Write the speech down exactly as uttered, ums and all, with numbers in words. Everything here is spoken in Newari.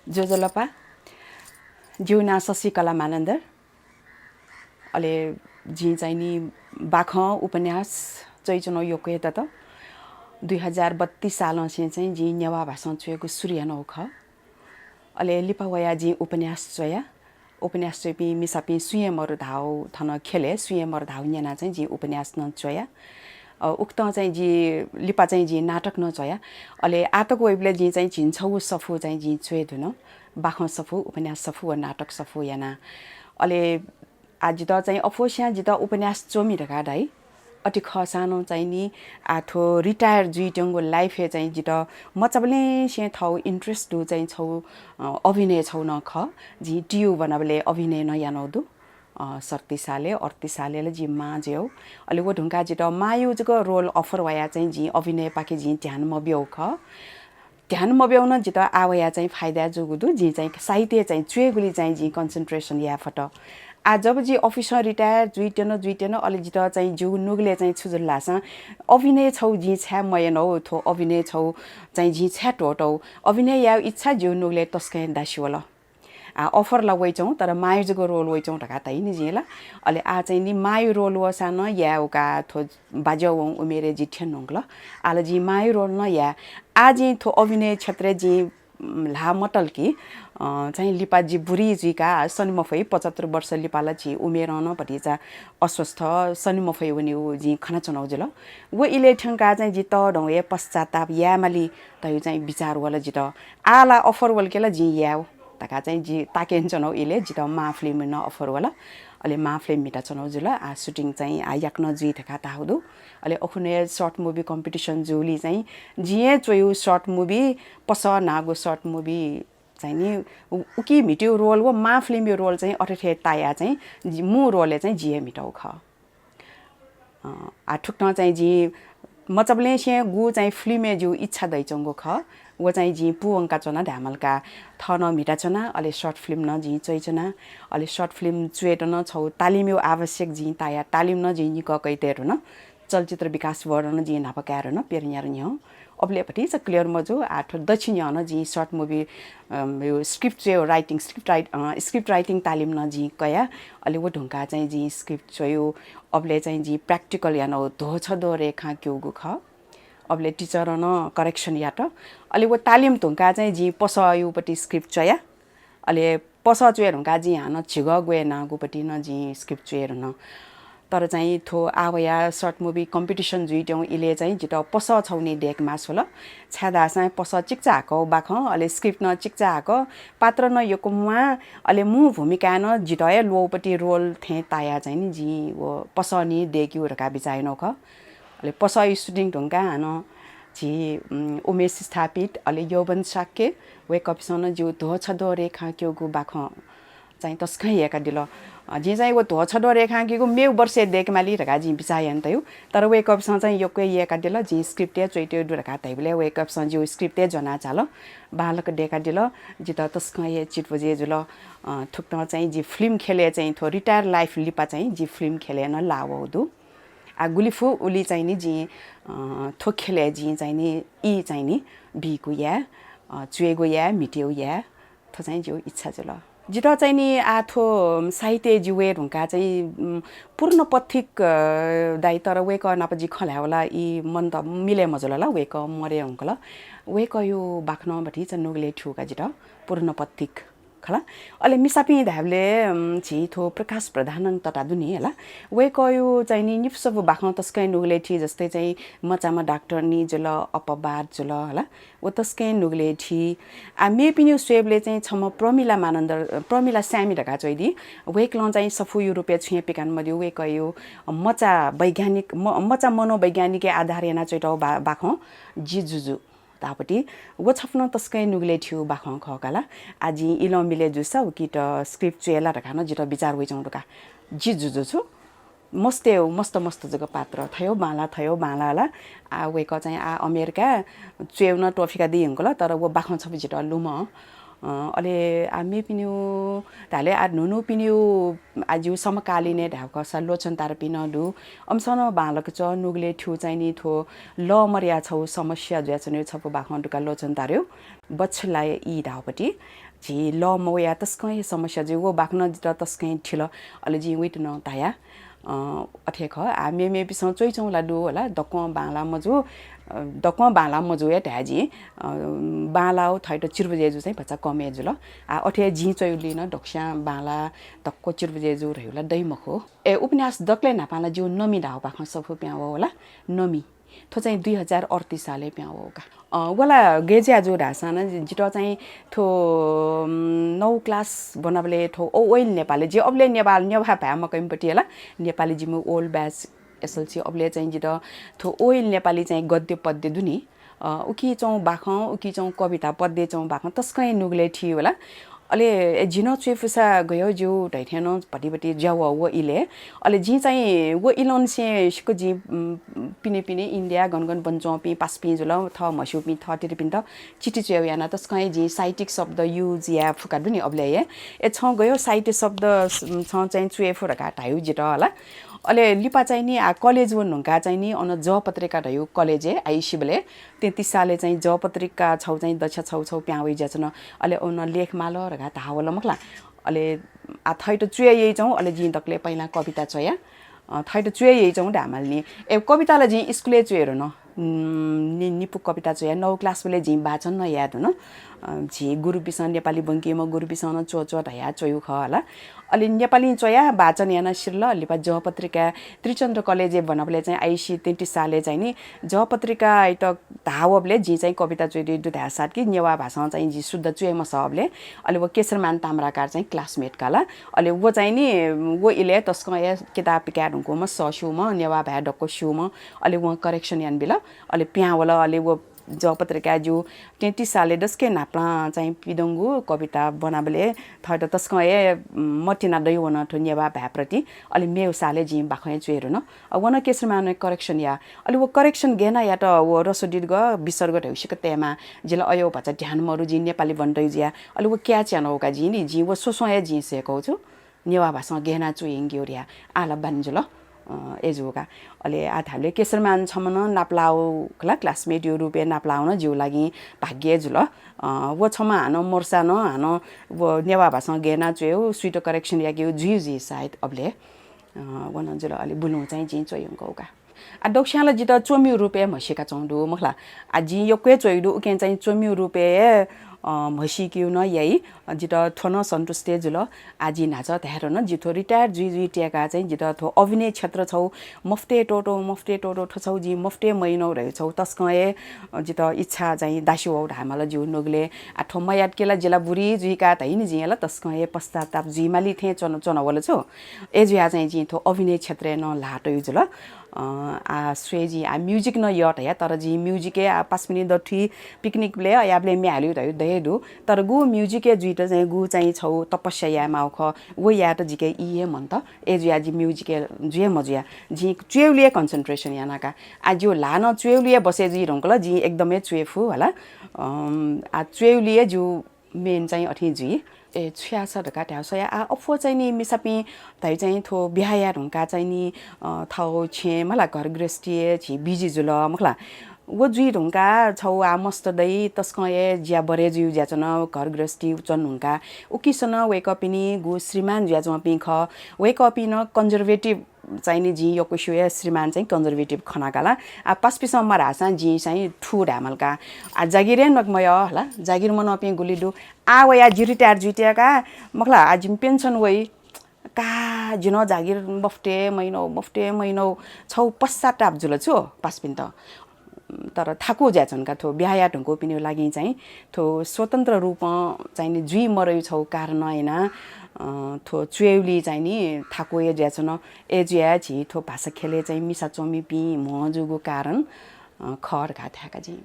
ज्वजलपा, जिगु नां शशिकला मानन्धर। अले जिं चाहिँ नि बाखं उपन्यास च्वइच्वनागु यक्व हे दत। दुई हजार बत्तीस सालंसे चाहिँ जिं नेवाः भाषां च्वयेगु सुरु यानागु खः। अले लिपा वयाः जिं उपन्यास च्वया। उपन्यास च्वइपिं मिसापिं सुं हे मरु धाःगु थन ख्यलय्, सुं हे मरु धाःगु न्यनाः चाहिँ जिं उपन्यास नं च्वया। अ, उकथं चाहिँ जि लिपा चाहिँ जिं नाटक नं च्वया। अले आःतक वइबलय् जिं चाहिँ झिंछगू सफू चाहिँ जिं च्वये धुन। बाखं सफू, उपन्यास सफू व नाटक सफू याना। अले आः जितः चाहिँ अफोस्यां जितः उपन्यास च्वमि धकाः धाइ। अथे खःसां नं चाहिँ नि आः थ्व retire जुइत्यंगु life हे चाहिँ जितः मचाबलेंसें थःगु interest दु चाहिँ छगू, अ, अभिनय छगू नं खः। जिं टियु ब्वनाबलय् अभिनय नं यानागु दु। अ, सत्तीस सालय्, अड्तीस सालय् ला जि मां जुयागु। अले व धुंकाः जितः मांयु जक role offer वयाः चाहिँ जिं अभिनयपाखे जिं ध्यान मबियागु खः। ध्यान मब्यूगु नं जितः आः वयाः चाहिँ फाइदा जूगु दु। जिं चाहिँ साहित्य चाहिँ च्वयेगुली चाहिँ जिं concentration याये फत। आः जब जि अफिसं retire जुइत्यन, जुइत्यन, अले जितः चाहिँ जिगु नुगलय् चाहिँ छु जुल धाःसा अभिनय छगू जिं छाय् मयानागु, थ्व अभिनय छगू चाहिँ जिं छाय् त्वःतागु, अभिनय यायेगु इच्छा जिगु नुगलय् तसकं दासि वल। आः offer ला वइच्वं, तर मांयु जक role वइच्वं धकाः धाइ नि जिं ला। अले आः चाहिँ नि मांयु role वःसां नं यायेगु का, थ्व बाज्या वंगु उमेरय् जि थ्यने धुंकल। आः ला जिं मांयु role नं याये। आः जिं थ्व अभिनय क्षेत्रय् जिं, उम्, ल्हाः मतल कि, अ, चाहिँ लिपा जि बुरी जुइका सने मफइ, पचहत्तर वर्ष लिपा ला जि उमेरं नं भतिचा अस्वस्थ, सने मफइ वनेगु जिं खनाच्वनागु जुल। व इलय् थ्यंकाः चाहिँ जि तःधंगु हे पश्चाताप यायेमाली धइगु चाहिँ बिचार वल जितः। आः ला offer वल कि ला जिं याये धकाः चाहिँ जि ताके च्वनागु इलय् जितः मां film नं offer वल। अले मां film म्हिताच्वनागु जुल। आः shooting चाहिँ आः याकनं जुइ धकाः धाःगु दु। अले अखुनय् short movie competition जूगुली चाहिँ जिं हे च्वयु short movie, पसः नाःगु short movie चाहिँ नि उ-, उकी म्हितेगु role व मां film यु role चाहिँ अथे थें तायाः चाहिँ जि-, मू role य् चाहिँ जि हे म्हितागु खः। अ, आः थुकथं चाहिँ जिं मचाबलेंसें गु चाहिँ film य् जिगु इच्छा दइच्वंगु खः, व चाहिँ जिं पूवंकाच्वना धायेमाल का। थः नं म्हिताच्वना, अले short film नं जिं च्वइच्वना। अले short film च्वयेत नं छगू तालिमयु आवश्यक जिं ताया, तालिम नं जिं निकः कयातये धुन। चलचित्र विकास board नं जिं न्हापा काये धुन, प्यन्हु न्यान्हु न्ह्यः। अबलय् भतिचा clear मजू, आः थ्व दच्छि न्ह्यः नं जिं short movie, अम, यो script च्वयु writing, script write-, अ, script writing तालिम नं जिं कया। अले व धुंकाः चाहिँ जिं script च्वयु। अबलय् चाहिँ जिं practical यानागु ध्वछद्वः रेखां क्यूगु खः। अबलय् teacher नं correction यात। अले व तालिम धुंकाः चाहिँ जिं पसःयुपट्टि script च्वया। अले पसः च्वये धुंकाः जिं हानं झिगः ग्वय् नाःगुपट्टि नं जिं script च्वये धुन। तर चाहिँ थ्व आः वयाः short movie competition जुइत्यंगु इलय् चाहिँ जितः पसः छगू निं दय्के मास्ति वल। छाय्धाःसा पसः चिकिचा हाकःगु बाखं, अले script नं चिकिचा हाकः, पात्र नं यक्व म्वाः, अले मू भूमिकाय् नं जितः हे ल्वःपट्टि role थें तायाः चाहिँ नि जिं व पसः निं दय्केगु धकाः बिचाः यानागु खः। अले पसःयु shooting धुंकाः हानं झी, उम्, उमेश स्थापित, अले यौवन शाक्य, वय्कःपिसं नं जिगु ध्वछद्वः रेखां क्यूगु बाखं चाहिँ तसकं यय्कादिल। अ, जिं चाहिँ व ध्वछद्वः रेखां क्यूगु मेगु वर्षय् दय्केमाली धकाः जिं बिचाः यानातयु। तर वय्कःपिसं चाहिँ यक्व यय्कादिल, जिं script हे च्वइत्यु दु धकाः धाइबलय् वय्कःपिसं जिगु script हे ज्वनाः झाल। बांलाक दय्कादिल, जितः तसकं हे चित्त बुझे जुल। अ, थुकथं चाहिँ जि film ख्यलय् चाहिँ थ्व retire life लिपा चाहिँ जि film ख्यलय् नं लाः वःगु दु। आः गुलि फु उलि चाहिँ नि जिं, अ, थ्व ख्यलय् जिं चाहिँ नि ई चाहिँ नि बीगु याये, अ, च्वयेगु याये, म्हितेगु याये, थ्व चाहिँ जिगु इच्छा जुल। जितः चाहिँ नि आः थ्व साहित्य जि वये धुंकाः चाहिँ, उम्, पूर्ण पथिक, अ, दाइ, तर वय्कः नाप जि खँ ल्हायेगु ला ई मन्त मिले मजुल ला, वय्कः मरे धुंकल। वय्कःयु बाखनं भतिचा नुगलय् थ्यू का जितः, पूर्ण पथिक। खला। अले मिसापिं धायेबलय्, उम्, झी थ्व प्रकाश प्रधानं तता दु नि हला। वय्कःयु चाहिँ नि निपु सफू बाखं तसकं नुगलय् थी, जस्तै चाहिँ मचाम्ह डाक्टरनी जुल, अपवाद जुल हला। व तसकं नुगलय् थी। आः मेपिनियु स्वयेबलय् चाहिँ छम्ह प्रमिला मानन्धर, प्रमिला स्यामी धकाः च्वइदी। वय्कलं चाहिँ सफूयु रुपय् छुं पिकान मदिउ, वय्कःयु मचा वैज्ञानिक, म-, मचा मनोवैज्ञानिक आधार याना च्वइतउ बा-, बाखं जि जुजु। ताःपति व छपु नं तसकं नुगलय् थ्यू बाखं खः का ला। आः जिं इलं मिले जूसा उकित script च्वये ला धकाः नं जितः बिचार वइच्वंगु दु का। जि जुजु छु। मस्तय् मस्त मस्त जक पात्र, थय् बांला, थय् बांला ला। आः वय्कः चाहिँ आः अमेरिका च्वय् नं त्वःफिकादी धुंकल, तर व बाखं छपु जितः लुमं। अ, अले आ मेपिनिउ धाले आ न्हून्हूपिनिउ आ जिउ समकालीनय् धाःगु खःसा लोचन तारापिं नं दु। अमिसं नं बांलाक च्वः। नुगलय् थ्यू चाहिँ नि थ्व लः मदया छौ समस्या जुयाच्वनेउ छपु बाखं दुका लोचन तारायु बच्छलाया ई धाःपति। झी लः मवया तस्कं हे समस्या जुइ। व बाखं नं जितः तस्कं हे थिल। अले जिं वइत नं धाया। अ, अथे खः। आ, मेमेपिसं च्वइच्वं ला दु होला, दक्वं बांला मजू, अ, दक्वं बांला मजू हे धाये जिं। अ, बांलाउ थैत चिर्बुझे जू चाहिँ भचा कम हे जुल। आ, अथे जिं च्वयुलिं नं दक्वस्यां बांला दक्व चिर्बुझे जू धयु ला दइ मखु। ए, उपन्यास दकलय् न्हापां ला जिउ नमि धाःगु बाखं सफू पिहां वः होला, नमि। थ्व चाहिँ दुई हजार अड्तिस सालय् पिहां वःगु का। अ, व ला गय् जुया जू धाःसां नं जि-, जितः चाहिँ थ्व, उम्, नौ class ब्वनाबलय् थ्व ओ-, ओइल नेपालय्, जि अबलय् नेवाः, नेवाः भाय् मकइम्ह पति हे ला, नेपाली जिमि old batch SLC अबलय् चाहिँ जितः थ्व ओइल नेपाली चाहिँ गद्य पद्य दु नि। अ, उकी च्वं बाखं, उकी च्वं कविता, पद्य च्वं बाखं तस्कं हे नुगलय् थी होला। अले, ए, जि नं च्वय् फुसा गय् ज्यू धइथें नं भतिभति ज्या वः व इलय्। अले जिं चाहिँ व इलंनिसें सिक्क जिं, उम्, पिने पिने इन्डिया गन गन ब्वनाच्वंपिं पासापिं जुल, थः म्हस्यूपिं थःतिरिपिन्त चिठी च्वय् याना तस्कं हे जिं साहित्यिक शब्द use याये फु का दु नि अबलय् हे। ए, छं गय् साहित्य शब्द स-, छं चाहिँ च्वय् फु धकाः धायु जितः होला। अले लिपा चाहिँ नि आ college वने धुंका चाहिँ नि अन जः पत्रिका धयु college-य् आइसिबलय् तेत्तिस सालय् चाहिँ जः पत्रिका छौ चाहिँ दक्वस्यां छौ छौ पिहां वइ ज्याचन। अले अन लेख माल धकाः धाः वल मखु ला। अले आ थैत च्वय् याइच्वं, अले जिं दकलय् पहिला कविता च्वया। अ, थैत च्वय् याइच्वं धायेमाल नि। ए, कविता ला जिं स्कुलय् च्वये धुन। उम्, नि-, निपु कविता च्वया, नौ class बलय् जिं वाचन नं याये धुन। अ, झी गुरुपिसं, नेपाली ब्वंकीम्ह गुरुपिसं नं च्व च्व धया च्वयु खः होला। अले नेपाली च्वया वाचन याना सिरल, लिपा जः पत्रिका त्रिचन्द्र college-य् ब्वनाबलय् चाहिँ आइसि तेत्तिस सालय् चाहिँ नि जः पत्रिकाइत धाः वबलय् जिं चाहिँ कविता च्वये दु धाःसाथ कि नेवाः भाषां चाहिँ जि शुद्ध च्वये मसःबलय्, अले व केशरमान ताम्राकार चाहिँ classmate का ला। अले व चाहिँ नि व इलय् तस्कं हे किताब पिकाये धुंकूम्ह, सः स्यूम्ह, नेवाः भाय् दक्व स्यूम्ह, अले वं correction यानाबिल। अले पिहां वल, अले व जः पत्रिका जिउ तेत्तिस सालय् दसके न्हापां चाहिँ पिदंगु कविता ब्वनाबलय् थःत तस्कं हे, उम्, मतिना दइ वन थ्व नेवाः भाय्‌प्रति। अले मेउ सालय् जिं बाखं हे च्वये धुन। अ, व नं केशरमानं correction या। अले व correction गय् याना यात, व ह्रस्व दीर्घ विसर्ग धयु सिक्क तयेमाः। जि ला अय् भचा ध्यान मरु, जिं नेपाली ब्वनातयु जुया। अले व catch याना वःगु का जिं नि, जिं व स्वस्वं हे जिं सय्‌कागु छु। नेवाः भाषां गय् याना च्वयेगु धया। आः ला बानी जुल। अ, अय् जूगु का। अले आ धाःबलय् केशरमान छम्ह नं नाप लाःगु खला, classmate-यु रूपय् नाप लाःगु नं जिउ लागि भाग्य जुल। अ, व छम्ह हानं मरुसा नं हानं व नेवाः भाषां गय् याना च्वयेगु, सुइत correction याकेगु जुइ जुइ सायद अबलय्। अ, व नं जुल, अले बुलुं चाहिँ जिं च्वय् यंकूगु का। आ, दक्वस्यां ला जितः च्वमियु रूपय् म्हसीका च्वंगु दु, मखु ला। आ, जिं यक्व हे च्वय् दु, उकिं चाहिँ च्वमियु रूपय्, अ, म्हसीकियु नं याइ। अ, जितः थ्व नं सन्तुष्ट हे जुल। आ, जिं न्हाचः धाये धुन, जि थ्व retire जुइ जुइ तयेका चाहिँ जितः थ्व अभिनय क्षेत्र छौ मफुतय् त्वःतौ, मफुतय् त्वःतौ, थ्व छौ जिं मफुतय् मयानागु धयु छौ तस्कं हे, अ, जितः इच्छा चाहिँ दासि वःगु धायेमाल जिउ नुगलय्। आ, थ्व मयातके ला जि ला बुरी जुइका धइनि जिं ला तस्कं हे पश्चाताप जुइमाली थें च्वन, च्वना वल छु। अय् जुया चाहिँ जिं थ्व अभिनय क्षेत्रय् नं ल्हातयु जुल। अ, आ, स्वये जिं, आ, music नं यः धया, तर जिं music-य्, आ, पासापिनि दथुइ picnic बलय्, अयाबलय् म्ये हालेयु धयु दये दु। तर गु music-य् जुइत चाहिँ गु चाहिँ छौ तपस्या यायेमाःगु खः, व यायेत जिके ई हे मन्त। अय् जुया जि music-य् जुइ हे मजुया। जिं च्वयेगुलिइ हे concentration याना का। आ, जिउ ल्हानं च्वयेगुलिइ हे बसे जुइ धुंकल, जिं एकदम हे च्वये फु होला। अम, आ, च्वयेगुलिइ हे जिउ main चाहिँ अथें जुइ। ए, छु याःसा धकाः धायेगु स्वया, आ, अप्वः चाहिँ नि मिसापिं धयु चाहिँ थ्व बिहा याये धुंका चाहिँ नि, अ, थौ छेँ मला घर गृहस्थी हे झी busy जुल, मखु ला। व जुइ धुंका छौ आ मस्त दइ, तस्कं हे ज्या बढे जुइ ज्याचन, घर गृहस्थी च्वन धुंका। उकिसनं वय्कःपिनि गु श्रीमान जुयाच्वंपिं खः, वय्कःपिं नं conservative चाहिँ नि जिं यक्व स्यू हे श्रीमान चाहिँ conservative खना का ला। आ, पासापिसं मधाःसां जिं चाहिँ थू धायेमाल का। आ, जागिर हे नक मयः हला, जागिर मनंपिं गुलि दु। आ, वया जि retire जुइ तयेका, मखु ला, आ, जिमि pension वइ। का, जि नं जागिर मफुतय् मयानागु, मफुतय् मयानागु, छौ पश्चाताप जुल छु पासापिन्त। तर थाकु ज्याचन का थ्व बिहा याये धुंकूपिनिगु लागि चाहिँ थ्व स्वतन्त्र रूपं चाहिँ नि जुइ मरयु छौ कारण याना, अ, थ्व च्वयेगुलिइ चाहिँ नि थाकु हे ज्याचन। अय् जुया झी थ्व भाषा ख्यलय् चाहिँ मिसा च्वमिपिं म्हो जूगु कारण, अ, खः धकाः धाये का जिं।